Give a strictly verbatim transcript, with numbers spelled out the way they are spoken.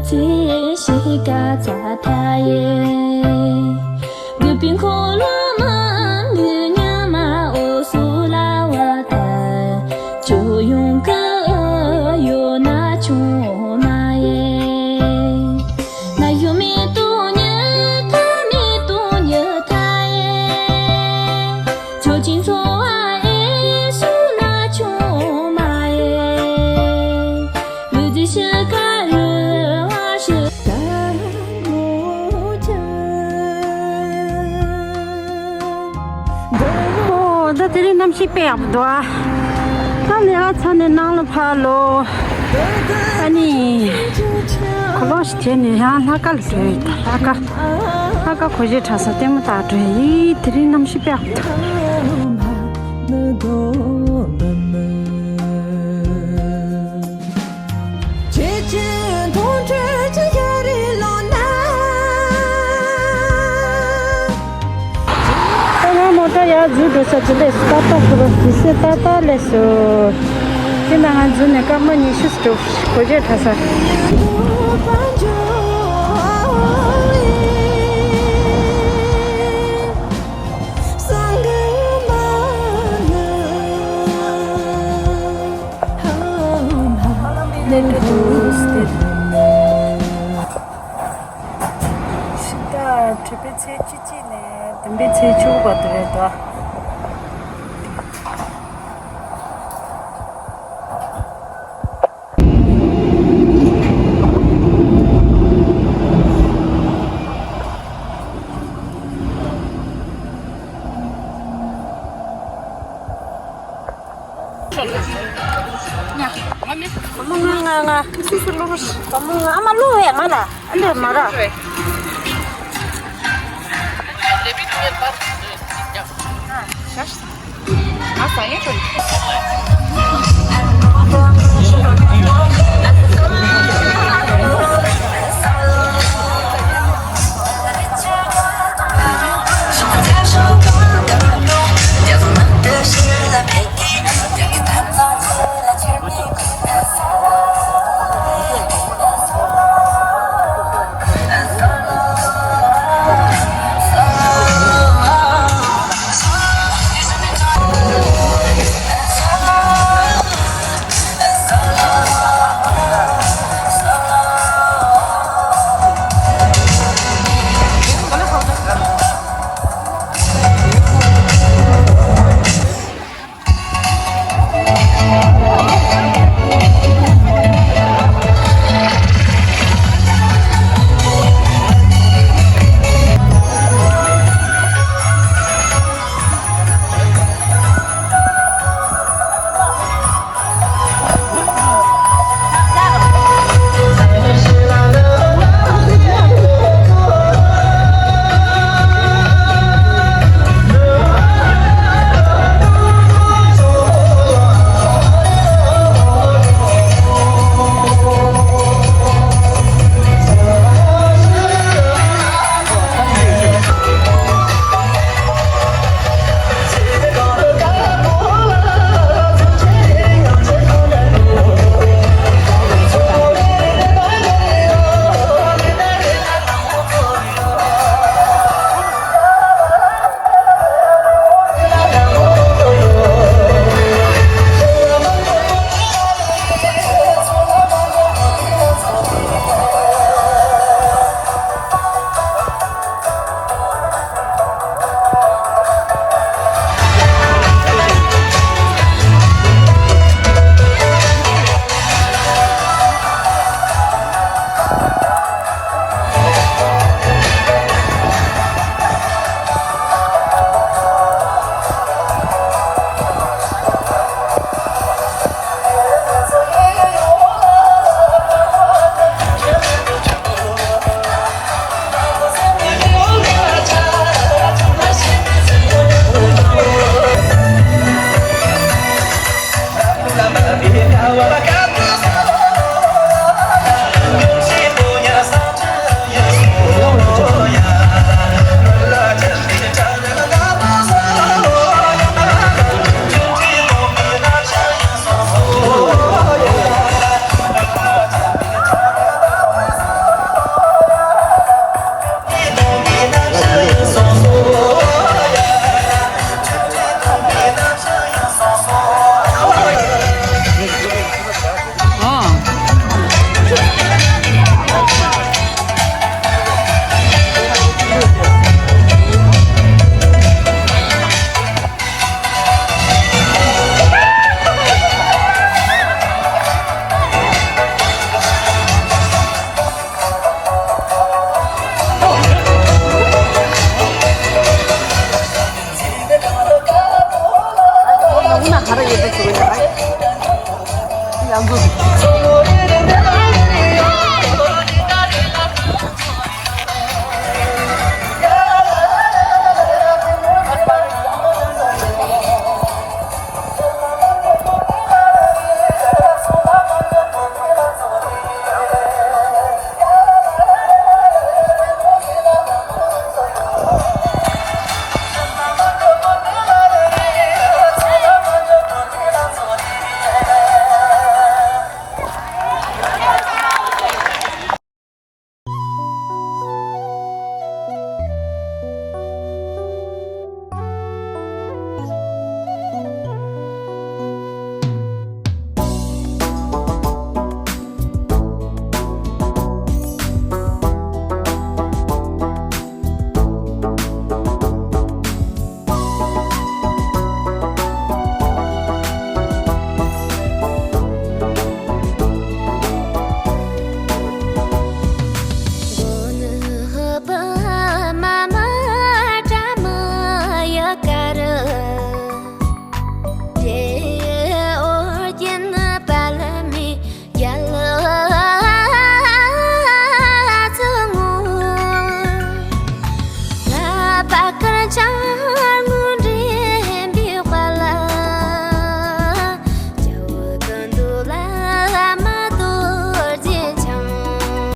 ཚེ་ཞིག་ག་ཚ་ཐ་ཡེ། གུས་པའི་འཁོར་ལོ་མ་ལུས་ཉི་མ་འོད་སུ་ལ་བ་དར། ཁྱོད་ཡོང་གི་ཡོད་ན་ཆུང་མ་ཡེ། ན་ཡོད་མེད་དོ་ཉི་ཐ་མེད་དོ་ཉི་ཐ་ཡེ། ཁྱོད་ཀྱི་འཚོ་བ་ཨེ་སུ་ན་ཆུང་མ་ཡེ། ལུས་འདི་ཤི་ཁ་རུ་བ་ཤི། ཨོ་ད་དེ་རིང་གནམ་གཤིས་དཔེ་ཡག་པོ་འདུག་ཨ། ད་ལས་ཀ་ཚར་ནས་ནང་ལ་ཕར་ལོག་ཨ་ནི་གོས་ལོག་ཞིག་བྱས་ནས་ཡང་ལྷག་དཀར་ལ་འགྲོ་ཡི། ད་ལྷག་དཀར་ལྷག་དཀར་གོས་ཆེན་གྲྭ་ས་ལྟད་མོ་ལྟ་འགྲོ་ཡི། དེ་རིང་གནམ་གཤིས་དཔེ་ཡག་པོ་འདུག་ད་ང་མོ་ཊ་ཡར་འཛུལ་འགྲོ་ས་ཅི་ལས་སུ་ཏག་ཏག་ཁུ་རོ་དུས་སེ་ཏག་ཏག་ལས་སུ། དེ་ན་ང་འཛུལ་ནས་སྐར་མ་ཉི་ཤུ་འགྲོ་གོ་ཆེན་གྲྭ་ས། ཕྱི་ཟླ་དྲུག་པའི་ཚེས་བཅུ་གཅིག་ནས་བདུན་པའི་ཚེས་བཅུ་དགུ་བར་དུ་རེད་དོ། ང་ང་ང་སུ་སུ་ལོ་རོ་ང་མོ་ང་ཨ་མ་ལོ་ཧེ་ང་ལ་ཨ་འདྲ་མ་ར།